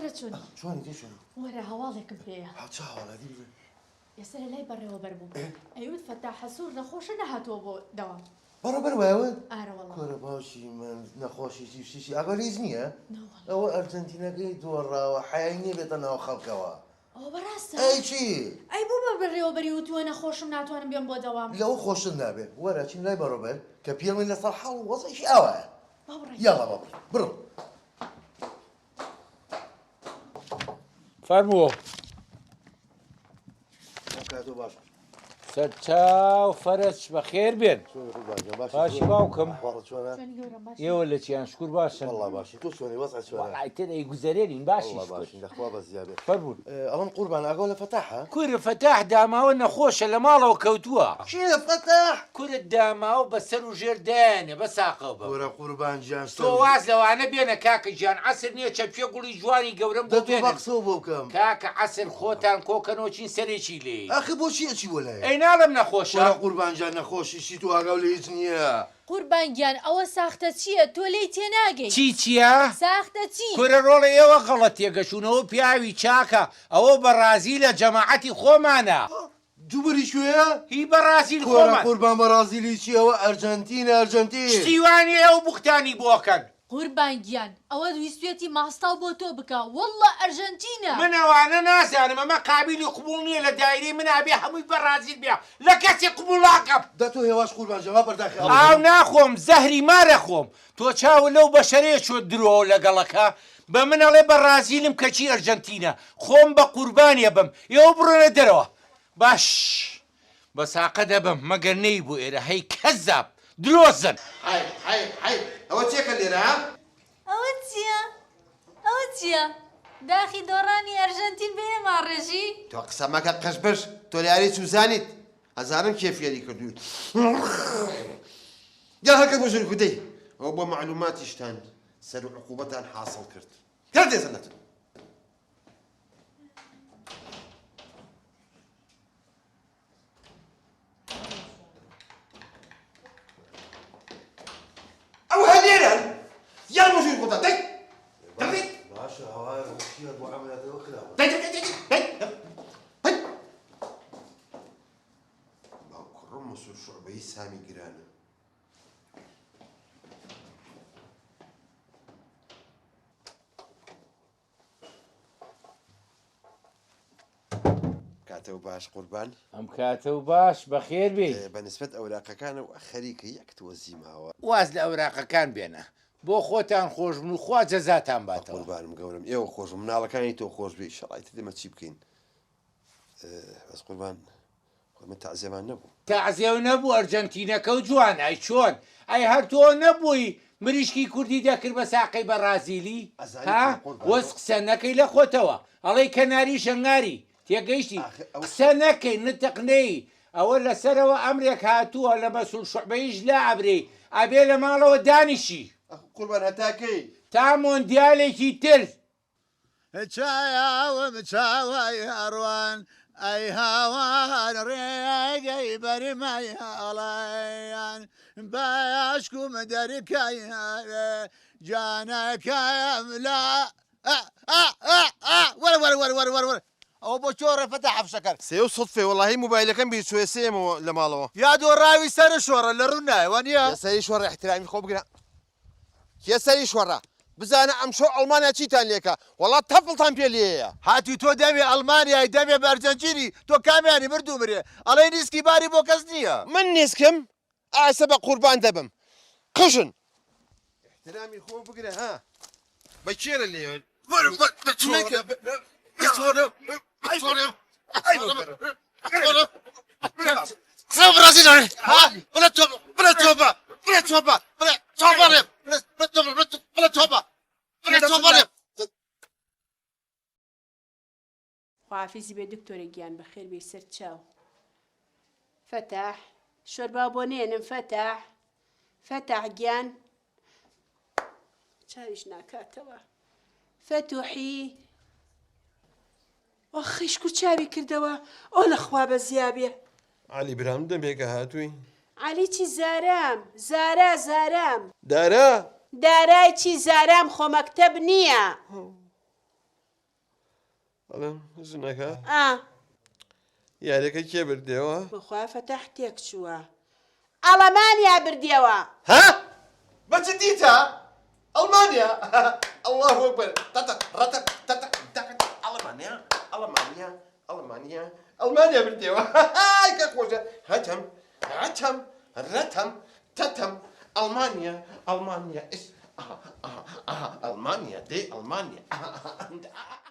وەرە چۆنی؟ چۆنی تۆ چۆنی؟ وەرە هەواڵێکم پێیە. ها چ هەواڵە دی بڵێ. ئێستا لە لای بەڕێوەبەر بووم. ئەیوت فەتاح حەسوور نەخۆشە نەهاتووە بۆ دەوام. بەڕێوەبەر وایە وت؟ ئارە وەڵا. کورە باوکی من نەخۆشی چی و شتیشی ئاگا لە هیچ نییە؟ نەوەڵا. ئەوە ئەرجەنتینەکەی دۆڕاوە حەیای نییە بێتە ناو خەڵکەوە. ئەوە بەڕاستە؟ ئەی چی؟ ئەی بۆ بە بەڕێوەبەری وتووە نەخۆشم ناتوانم بێم بۆ دەوام؟ لەوە خۆشتر نابێ. وەرە ئەچین لای بەڕێوەبەر کە پێڵین لەسەر حاڵ و وەزعێکی ئاوایە. با بڕۆین. یاڵا با بڕۆین. بڕۆ. فەرموو. ئەم کاتۆ باش. سەرچاو فەرەج بەخێر بێن. چۆنی قوربان گیان باشی باشی باوکم. ئەحواڵت چۆنە؟ چۆنی گەورەم باشی؟ ئێوە لە چیان شکور باشن؟ وەڵا باشین تۆ چۆنی وەزعت چۆنە؟ وەڵا ئیتر ئەیگوزەرێنین باشین وەڵا شکور. باشین لە خوا بەزیا بێ. فەرموون. ئەڵێم قوربان ئاگاو لە فەتاحە؟ کورە فەتاح داماوە نەخۆشە لە ماڵەوە کەوتووە. کێ فەتاح؟ کورە داماوە بە سەر و ژێر دایەنێ بە ساقەو بم. کورە قوربان گیان تۆ واز لەوانە بێنە کاکە گیان عەسر نیە چەپکێ گوڵی جوانی گەورەم بۆ دە تۆ با بێنن. قسەو بۆ بکەم. کاکە عەسر خۆتان کۆکەنەوە چین سەرێکی لێی. ئاخر بۆچی ئەچی بۆ لای؟ ئەی ناڵێم نەخۆشە؟ کورە قوربان گیان نەخۆشی چی تۆ ئاگاو لە هیچ نیە. قوربان گیان ئەوە ساختە چیە تۆ لێی تێناگەی. چی چیە؟ ساختە چی؟ کورە ڕۆڵە ئێوە غەڵەت تێگەشتوون ئەوە پیاوی چاکە ئەوە بەڕازیلە جەماعەتی خۆمانە. دووبەری کوێیە؟ هی بەڕازیل کورە خۆمان. قوربان بەڕازیلی چی ئەوە ئەرجەنتینە ئەرجەنتین. شتی وا نیە ئێوە بوختانی بۆ ئەکەن. قوربان گیان ئەوە ویستویەتی ماستاو بۆ تۆ بکا واللە ئەرژەنتینە. من ئەوانە نازانم ئەمە قابیلی قبوڵ نیە لە دایرەی منا بێ هەمووی بەڕازیل بێ لە کەسی قبوڵ ناکەم. دە تۆ هێواش قوربان جان با پەرداخی ئاو ئاو بخۆم. ناخۆم زەهری مارە خۆم تۆ چاوت لەو بەشەرەیە چۆن درۆ لەگەڵەکە بە من ئەڵێ بەڕازیلم کەچی ئەرجەنتینە خۆم بە قوربانی ئەبم ئێوە بڕۆنە دەرەوە باش بە ساقە دەبم مەگەر نەی بۆ ئێرە هەی کەزاب درۆزن. حەی حەی حەی ئەوە چێکە لێرە ها؟ ئەوە چیە؟ ئەوە چیە؟ داخی دۆڕانی ئەرژەنتین بە ئێمە ئەڕێژی؟ تۆ قسە مەکە قژبژ تۆ لە یاری چوزانیت ئەزانم کێ فێری کردووی یا هەرکەس بۆ ژووری کودەی ئەوە بۆ مەعلوماتیشتان سەر و عقوبەتان حاصل کرد کەس دێزەنەتن. ئەو هەلێرەن یان بۆ ژووری خۆتان دەی دەی باشە هەوار چییە بۆ عەمەلیاتەوە کراوە دەی دەی دەی دەی دەی باوکڕم مسوول شعبەی سامی گرانە کاتەو باش قوربان. ئەم کاتەو باش بەخێر بێی. بە نسبەت ئەوراقەکانەوە خەریکە یەک تۆزی ماوە. واز لە ئەوراقەکان بێنە بۆ خۆتان خۆش بن و خوا جەزاتان باتەوە. بەقوربانم گەورەم ئێوە خۆش بن مناڵەکانی تۆ خۆش بێ ئیشەڵا ئیتر ئێمە چی بکەین بەس قوربان خۆ ئێمە تەعزیەمان نەبوو. تەعزیەو نەبوو ئەرجەنتینەکەو جوان ئەی چۆن ئەی هەر تۆ نەبووی مریشکی کوردی دەکرد بە ساقەی بەڕازیلی ئەزانی ها چۆن قوربان وەس قسە نەکەی لە خۆتەوە ئەڵێی کەناری شەنگاری تێگەیشتی ئاخر ئەو قسە نەکەی نتق نەی ئەوە لەسەرەوە ئەمرێک هاتووە لە مەسول شوعبەیش لا ئەبرێی ئەبێ لە ماڵەوە دانیشی. ئەخ قوربان هەتا کەی؟ تا مۆندیالێکی تر. چاوم چاوای ئەڕوان ئەی هاوار ڕێگەی بەرمای هەڵەیان بەشکم دەرکەی جانەکەم لە وەرە وەرە وەرە وەرە وەرە وەرە ئەوە بۆ چۆ ڕێفەتە حەفشەکەر سێ و سوتفێ وەڵاهی موبایلەکەم بیر چووە سێمەوە لە ماڵەوە. یا دۆڕاوی سەرت شۆڕە لە ڕوو نایە وانیە؟ سەری شۆڕە ئیحترامی خۆ بگرە. کێ سەری شۆڕە؟ بزانە ئەمشەو ئەڵمانیا چیتان لێکا وەڵا تەپڵتان پێ لێیە. هاتوی تۆ دەمێ ئەڵمانیای دەمێ بە ئەرجەنتینی تۆ کامیانی مردوو مرێ ئەڵێی نیسکی باری بۆ کەس نیە. من نیسکم ئاسە بە قوربان دەبم قژن. ئیحترامی خۆ بگرە ها بە کێرە لێ خواحافیزی بێ دکتۆرە گیان بەخێر بێی سەر چاو فەتاح شۆربا بۆ نێنم فەتاح فەتاح گیان چاویش ناکاتەوە فەتوحی ئۆخیش کو چاوی کردەوە ئۆ لەخوا بە زیابێ عەلی برام دەمێکە هاتووی؟ عەلی چی زارام زارا زارام. دارا؟ دارای چی زارام خۆ مەکتەب نییە. ئەڵێم ژنەکە ئا. یاریەکە کێ بردیەوە؟ بەخوا فەتاح تێک چووە ئەڵەمانیا بردیەوە. ها؟ بە جدیتە؟ ئەڵمانیا؟ اللە اکبر تەتە ڕەتە تەتە تەقە ئەڵمانیا ئەڵمانیا ئەڵمانیا ئەڵمانیا بردیەوە های کە خۆشە هەتەم هەتەم ڕەتەم تەتەم ئەڵمانیا ئەڵمانیا ئیس ئەها ئەها ئەها ئەڵمانیا دێ ئەڵمانیا ئەها ئەها.